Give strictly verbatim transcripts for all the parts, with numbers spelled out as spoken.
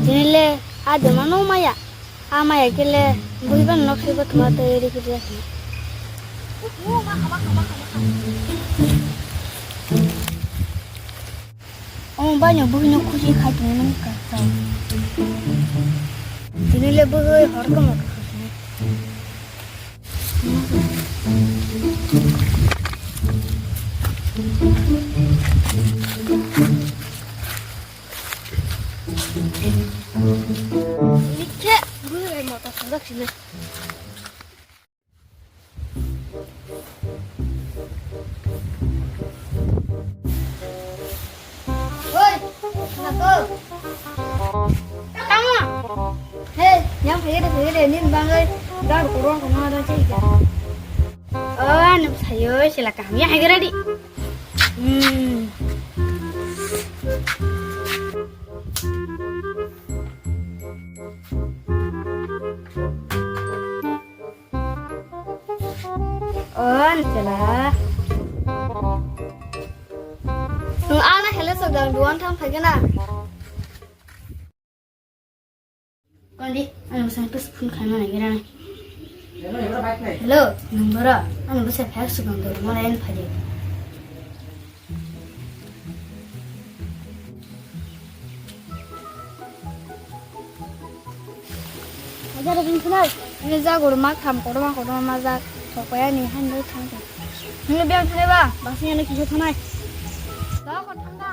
Tini le a dema no maya. A maya khe le bui ban nok se bo thuma tei ri khe. Omo bai no bui no khusi khai tong nang kha. Tini le bui hor ko mo. Likhe bui motor sanjak sini. Oi, nako. Tamo. Hey, yang phaikhe de, phaikhe de, nini bagwi dar kurang koma da chai kha. Oh, ano sayo sila kaham ya hai gora di. Hmm. Oh, nchela. Nung ana hele so gang duan tham phai gana. Kondi, ano bwsai pas phone khaima nai gira. Hello, nung boro, ano bwsai phai so gang duan phai. Hajar ring khna, ini jagur mak tham kotorma kotorma majak, thokpaya ni han dai thang thang. Nini biyang thanai ba, basing ani kisa thanai. Dao ko thang da.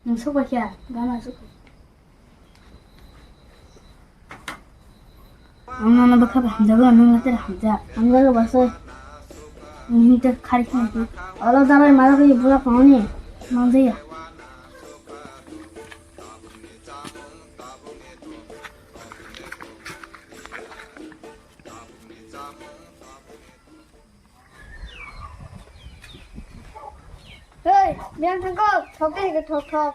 Nung sokpakya, gana sokpakya. Ang nono bwkha bai hamjago, nung nono tere hamjak. Hamjago basai. Nung hinte khari khna di. Olo jabai mara khe bura phone ni. Manjaya. Hei, miyang thangko, thok de hike thok thok.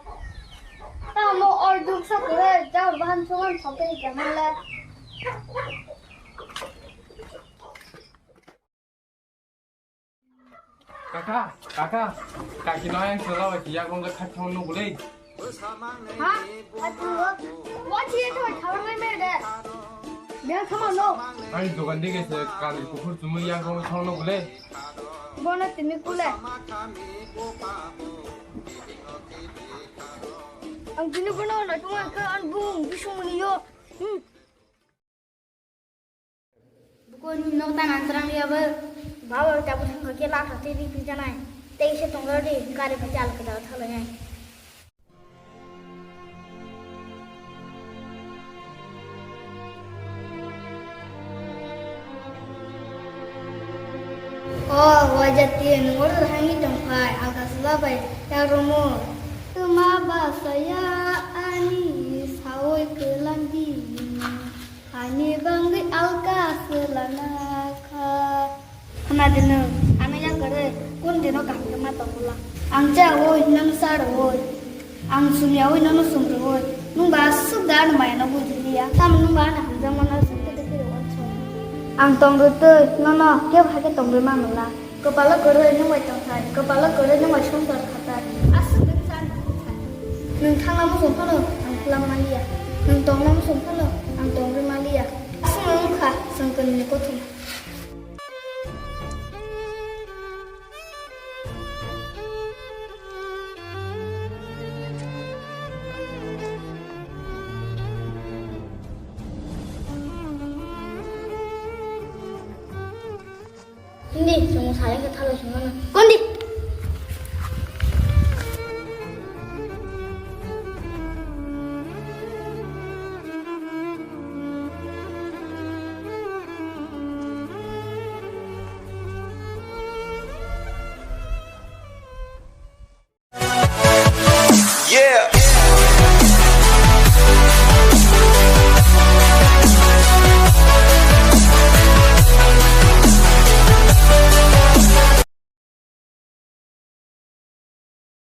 Tamo or duk sa kore, jao bahan sungan thok de hike male. Kaka, kaka, kaki no yang sela wa kiya kong ka thak thong no gulei. Ha? Atu, watch ye to, thawan ngai me de. Bel thama no. Ani dogan de ke se kali kukur chumui yang kong thong no gule. Bona timi kule. Ang tini bono na tuma ka an bung bisung ni yo. Hmm. Buko ni nok ta nang terang dia be. Baba ta bu thang ke la kha te di pi janai. Te ise tong ro di gari pa chal ke da thala nai. O wajati nungor hangi tongphai alkasla bai ta romo. Tuma basaya ani sawi kelam di. Ani bangwi alka selana kha. Khna di nwng, ano yang kwrwi kun dino kaham khe ma tongmula. Ang chawi nwng sarwi, ang sumyawi nono sumrwi, nwng ba aswk da ano maya no bujiliya. Tamo nwng ba ano hamjakmano aswk khe tei khe rw uansuk. Ang tong rwtwi nono kebo hakhe tongwi manwla. Kwpalo kwrwi nwng bai tongthai, kwpalo kwrwi nwng bai swngchar khathai. Aswk khe chan khathai. Nwng thangna muchung phano ang kwlam manliya. Nwng tongna muchung phano ang tongwi manliya. Aswk nwng wngkha chwng kwnwini kothoma. Hindi, chwng salai khe thalai songmano. Kondi,